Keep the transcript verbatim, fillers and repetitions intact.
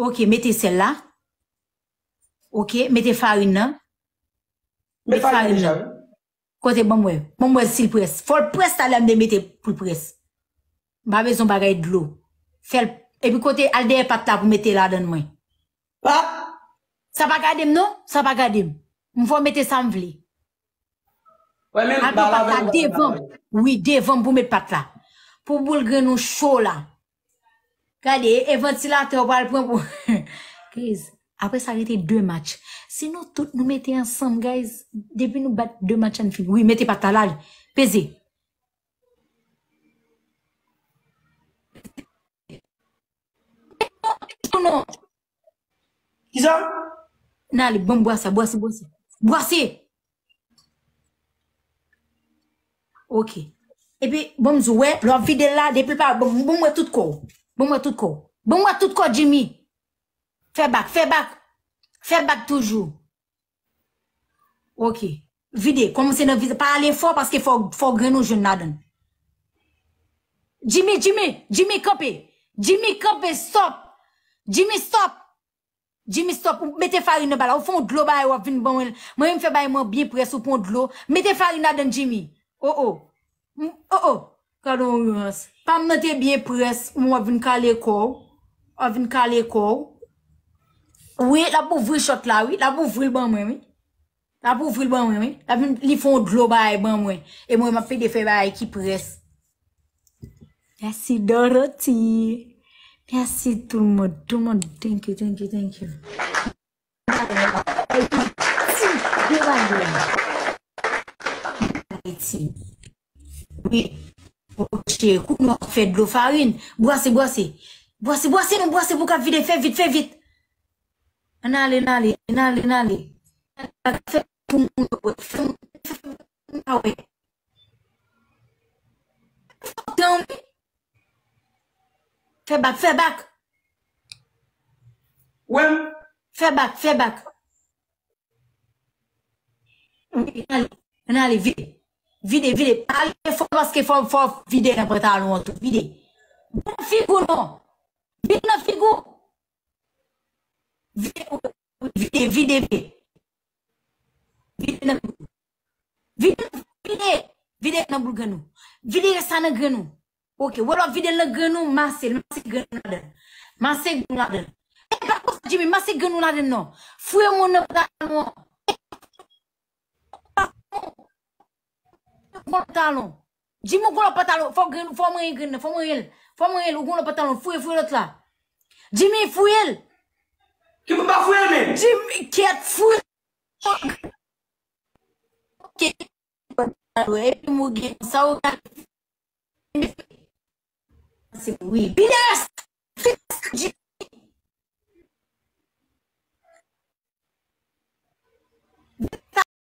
Ok, mete sèl la. Ok, mete farin nan. Met farin nan. Kote, ban m wè. Ban m wè si l près. Fò l près talè m te mete pou l près. M pa bezwen bagay dlo. Fè l. Epi kote, al dèyè pat la pou mete ladan mwen. Pat? Sa pa gade m non, sa pa gade m. M fò mete sa m vle. Al pran pat la devan. Wi, devan m pou met pat la. Pou boul grenn ou cho la. Gade, e, e vantilatè w pral pran pou. Guys, apre sa rete de match. Si nou tout nou mete ansanm, guys, depi nou bat de match, ann fini. Wi, mete pat la, la, peze. Non. Kisa? N ale, ban m bwase, bwase, bwase. Bwase! Ok. Epi, ban m di w, wè, lè w ap vide l la, depi l pa, ban m, ban m wè tout kò w. Ban m wè tout kò w. Ban m wè tout kò w, Jimmy. Fè bak, fè bak. Fè bak toujou. Ok. Vide. Kòmanse nan vide. Pa ale fò paske fò, fò grenn ou jwenn ladan. Jimmy, Jimmy, Jimmy, kanpe. Jimmy, kanpe, stop. Jimmy, stop. Jimmy, stop. Ou mete farin nan ba la. Ou fè yon dlo bagay, w ap vin ban mwen. Mwen menm fè bagay mwen byen près, ou pran dlo. Mete farin ladan, Jimmy. Oh, oh. M- Oh, oh. Gade yon rans. Pa m nan te byen près, ou w ap vin kale kò w. W ap vin kale kò w. Wi, l ap ouvri chòt la, wi. L ap ouvri l ban mwen, wi. L ap ouvri l ban mwen, wi. L ap vin, li fè yon dlo bagay ban mwen. E mwen, m ap pede fè bagay ki près. Mèsi, Dorothy. Mèsi, tout le monde. Tout le monde, thank you, thank you, thank you. Wi. Oke, kounye a w ap fè dlo farin. Bwase, bwase. Bwase, bwase non, bwase pou w ka vide. Fè vit, fè vit. Ann ale, ann ale, ann ale, ann ale. Fè pou moun yo wè. Fè moun, fè moun pa wè. Fè tan, wi. Fè bak, fè bak. Wè m. Fè bak, fè bak. Wi, ann ale, ann ale, vide. Vide, vide. Pa ale fò paske fò, fò vide nan pantalon an tou. Vide. Vide nan figi w non. Vide nan figi w. Vide, vide, vide, vide. Vide nan boul. Vide, vide. Vide nan boul grenn ou. Vide rès sa nan grenn ou. Ok, wè lè w ap vide l nan grenn ou, mase l, mase grenn ou ladan. Mase grenn ou ladan. E pa konsa, Jimmy, mase grenn ou ladan non. Fouye moun nan pantalon an. Pantalon. Jimmy, ou gon lòt pantalon. Fò grenn, fò manyen grenn nan, fò manyen l. Fò manyen l, ou gon lòt pantalon. Fouye, fouye lòt la. Jimmy, fouye l. Ki pou m pa fouye l menm? Jimmy, kèt, fouye. Ok. Epi m ou gen sa ou gade. Se wi. Pidès!